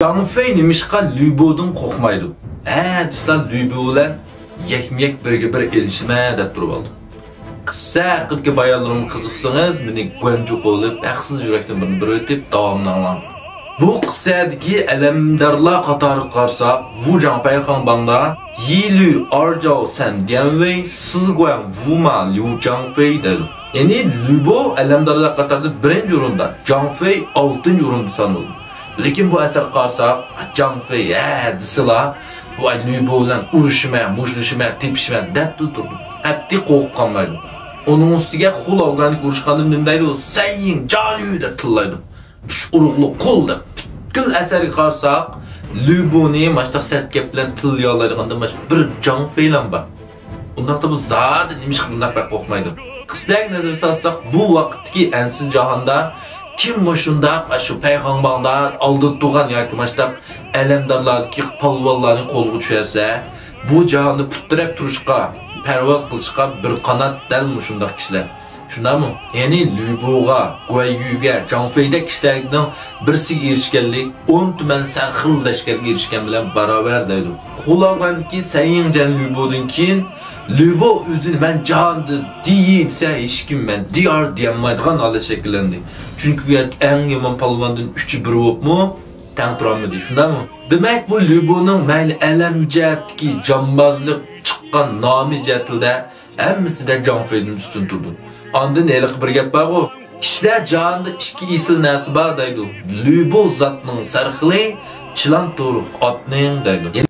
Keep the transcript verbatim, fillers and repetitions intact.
جاڭ فېي نېمىشقا لۈ بودىن قورقمايدۇ؟ ھە دېسىلا، لۈ بو بىلەن يەكمۇ يەك بىرگە بىر ئېلىشىمەن دەپ تۇرۇپ ئالدى. قىسسە ھەققىدىكى بايانلىرىمغا قىزىقسىڭىز، مېنى گۇەنجۇ قوۋلاپ، ھەقسىز يۈرەكتىن بىرنى بېرىۋېتىپ، داۋامىنى ئاڭلاڭ. بۇ قىسسەدىكى ئەلەمدارلار قاتارىغا قارىساق، ۋۇ جاڭفېي خاڭباڭدا، يى لۈ، ئار جاۋ، سەن ديەنۋېي، سى گۇەن، ۋۇ ما، ليۇ جاڭفېي دەيدۇ. يەنى لۈ بو ئەلەمدارلار قاتارىدا بىرىنچى ئورۇندا، جاڭفېي ئالتىنچى ئورۇندا سانىلىدۇ. لېكىن بۇ ئەسەرگە قارىساق، جاڭفېي ھە دېسىلا، ۋاي لۈ بو بىلەن ئۇرۇشىمەن، مۇشتلىشىمەن، تېپىشىمەن دەپلا تۇرىدۇ. قەتئىي قورقۇپ قالمايدۇ. ئۇنىڭ ئۈستىگە خۇ لاۋگەنگە ئۇرۇشقاندا نېمە دەيدۇ؟ سەن يىڭ جالۈ دەپ تىللايدۇ. ئۈچ ئۇرۇقلۇق قۇل دەپ. پۈتكۈل ئەسەرگە قارىساق، لۈ بونى ماشتاق سەت گەپ بىلەن تىللىيالايدىغاندىن باشقا بىر جاڭفېيلام بار. ئۇنداقتا بۇ زادى نېمىشقا بۇنداق بەك قورقمايدۇ؟ قىسسەگە نەزەر سالساق، بۇ ۋاقىتتىكى ئەنسىز جاھاندا كىم مۇشۇنداق ئاشۇ پەيخاڭباڭدا ئالدىدا تۇرغان ياكى ماشتاق ئەلەمدارلاردىكى پالۋانلارنى قولغا چۈشۈرسە، بۇ جاھاندا پۇت تىرەپ تۇرۇشقا، پەرۋاز قىلىشقا بىر قانات دەل مۇشۇنداق كىشىلەر. شۇنداقمۇ؟ يەنى لۈ بوغا، گۇەن يۈگە، جاڭ فېيدەك كىشىلەرنىڭ بىرسىگە ئېرىشكەنلىك ئون تۈمەن سەرخىل لەشكەرگە ئېرىشكەن بىلەن باراۋەر دەيدۇ. خۇ لاۋگەندىكى سەن يىڭ جەن لۈ بودىن كېيىن، لۈ بو ئۆزىنى مەن جاھاندا دىيى دېسە، ھېچكىم مەن دىيار دېيەلمەيدىغان ھالەت شەكىللەندى. چۈنكى ئۇ يەردىكى ئەڭ يامان پالۋاندىن ئۈچى بىر بولۇپمۇ تەڭ تۇرالمىدى. شۇنداقمۇ؟ دېمەك، بۇ لۈ بونىڭ مەيلى ئەلەم جەھەتتىكى جامبازلىق، چىققان نامى جەھەتتە ھەممىسىدە جاڭ فېيدىن ئۈستۈن تۇرىدۇ. ئاندىن ھېلىقى بىر گەپ بارغۇ، كىشىلەر جاھاندا ئىككى ئېسىل نەرسە بار دەيدۇ. لۈ بو زاتنىڭ سەرخىلى، چىلان تۇرۇق ئاتنىڭ دەيدۇ.